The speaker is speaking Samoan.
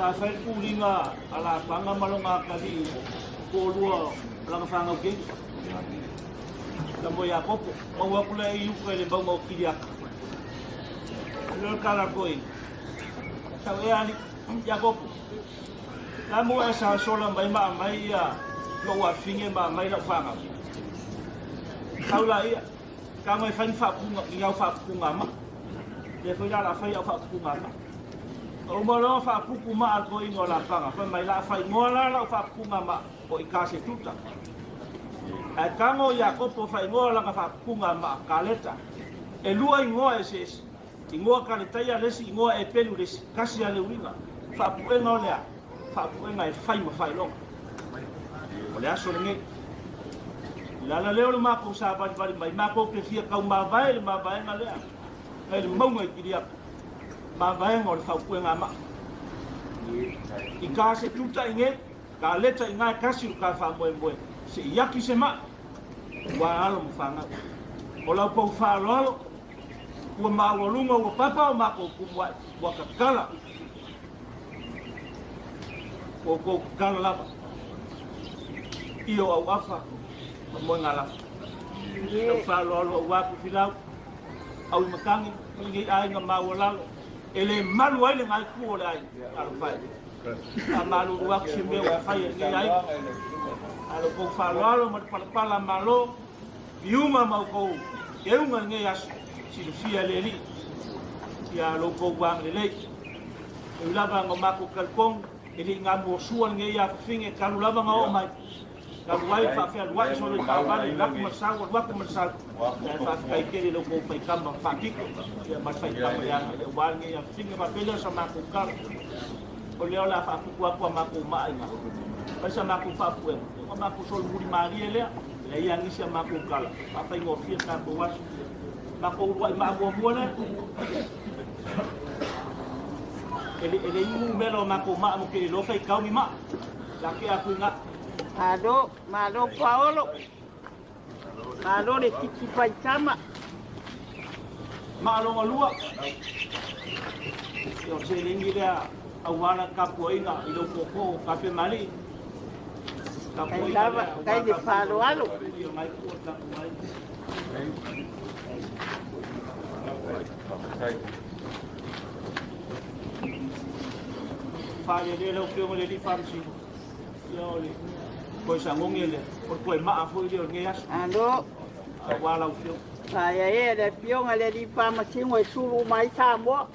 Sa fai le puliga a Lapaga ma lona atalii toalua o lana fanau teine. Tama o Iakopo, maua atu lea i uka i le mauga o Kiriata. O lea o le tala a le toeaina, Sau ea alii, Iakopo, la mo e sa sola mai ma aumai ia lou afafine ma aumai lau fanau. Sau laia, tago e fai ni faapupuga, ni au faapupuga maa. Lea foi la o le a fai au faapupuga maa. Uma loa faapupu maa a le toeaina o Lapaga, fai mai, o le a faaigoa la lau faapupuga maa o Ikasetuta. Ae tago o Iakopo faaigoa lana faapupuga maa Kaleta. E lua igoa eseese, igoa Kaletaia le isi, igoa Epelu le isi, tasi lava le uiga. Faapuega o le a? Faapuega e fai ma faailoga. O le aso lenei. I le ala lea o le matou savalivali mai, matou te fia taumavae i le mavaega lea, nai le mauga i Kiriata, mavaega o le faupuega maa. I ka se tuta i nei, ka leta i ngā e kasi o ka faamoemoe, se i aki se maa, ua alo ma fanau. O lau pou faaaloalo, ua maualuga ua papa o matou kumu ai, ua tatala. Ua outou tatala lava i o auafa ma moegalafa. Lau faaaloalo aua Tufilau, Auimatagi ma lenei aiga maualalo e le malu ai le gaitu o le aiga. Talofa e. Faamalulu atu se mea ua fai e lenei aiga. A lo outou faaaloalo ma le palapala malo, piuga ma outou keuga i lenei aso, silafia e le Alii ia lo outou agalelei. E ui lava ina matou talitonu e le i gamuasua lenei afafine talu lava na oo mai, talu ai le faafealuai solo i taavale, alu atu ma le sau, alu atu ma le sau, ae faafetai tele i lo outou faitama faapito ma le faitama i agai aua lenei afafine. Faapea lea o sa matou tala, o lea o le a faaputu atu a matou maa i ina, fai sa matou faapuega, ona matou solomuli malie lea, leai lava nisi a matou tala, faafaigofie le tatou aso. Matou uluai maa muamua lea. E le i numera o matou maa mo ke iloa faitau ni maa. La ke aku i ngā. Malo, malo Paolo. Malo le titi faitama. Maa longa lua. Ia o le seleni lea aua la tapuaiga i lou tootoo Kape Malii. Tai lava, tai le faaaloalo. Ia mai kua tapuai. Faalele lau Afioga i le Alii Faamasino, ia o le toe sagogi lea, o le toe maa foi lea o lenei aso. Malo. Aua lau Afioga. Faaiaea le Afioga i le Alii Faamasino e sulu uma ai Samoa.